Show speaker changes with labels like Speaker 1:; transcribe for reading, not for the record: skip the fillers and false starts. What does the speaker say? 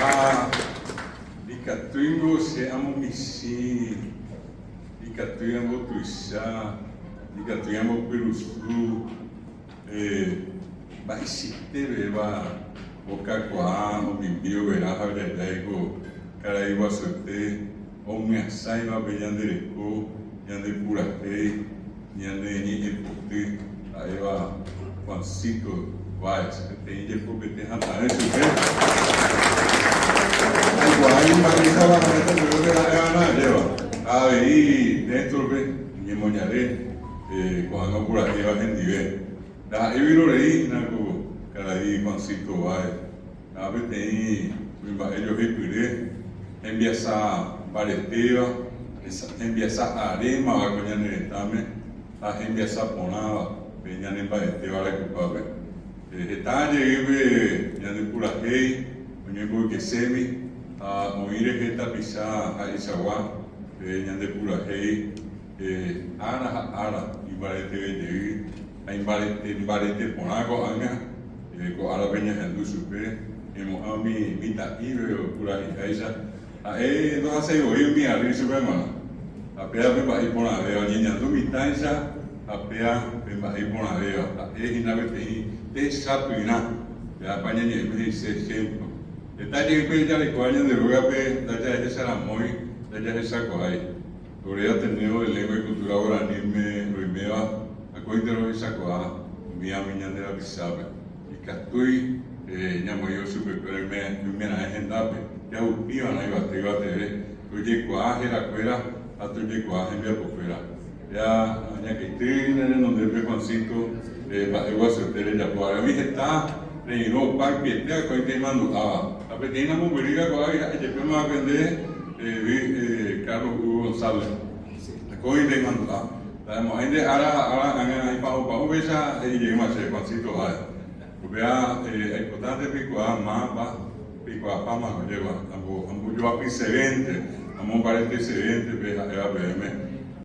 Speaker 1: Ha ikatúingo che amomichĩ, ikatúi ambotuicha, ikatúi ambopyrusu, mba'eichaite péva okakuaa omimbi overa ha ojajái ko karai guasuete omyasãiva pe ñande reko, ñande purahéi, ñane ñe'ẽpoty ha'éva Juancito Báez, peteĩ jepopete hatãve chupe. Aikuaái mba'éichapa ha'éta upépe ha'eva'erã ajéva. Ha avei Néstor-pe ñemoñare ko'ág̃a opurahéiva hendive. Ndaha'éi vyrorei hína ko karai Juancito Báez. Ha peteĩ kuimba'e joheipyre hembiasa mbaretéva, hembiasa arémava ko ñane retãme ha hembiasa porãva pe ñane mba'etéva rayhupápe. Heta jeýpe ñande purahéi oñemboykeségui ha oĩ rehe tapicha ha'eichagua pe ñande purahéi ára ha ára imbareteve jey ha imbarete mbarete porã ko'ág̃a. Ko árape ñahendu chupe ñaimo'ã umi mitã'ípe opurahéiháicha, ha'e ndohasái voi umi ary chupe g̃uarã. Ha péva pe mba'e iporãvéva, oñeñandu mitãicha ha péva pe mba'e iporãvéva, ha'e hína peteĩ techapyrã, pévapa ñañe'ẽme he'ise ejemplo. Heta jeýpe jarekóva ñande rógape ndajahecharamói, ndajahechakuaái. Ore Ateneo de Lengua y Cultura Guaraníme roiméva akóinte rohechakuaa umi umi ñande rapichápe. Ikatúi ñamoĩvo chupekuéra oimeraẽ hendápe, jahupiva'erã yvate yvateve, tojekuaa herakuéra ha tojekuaa hembiapokuéra. Ja ñakeity ne renondépe Juancito mba'e guasuete rejapo ára. Oĩ heta reirũ opa ypyete akóinte imandu'áva. Ha peteĩ namombyrýiva ko'águi ha'e jepéma va'ekue nde Carlos Hugo González. Akóinte imandu'a. Nda'emo'ãi nde ára ha ára ág̃a ipa'ũpa'ũ péicha he'i jeýma che Juancito ha'e. Upéva aipotánte peikuaa mávapa, peikuaapáma ojéva, ambojoapysevénte, amombaretesevénte pe ha'éva peẽme.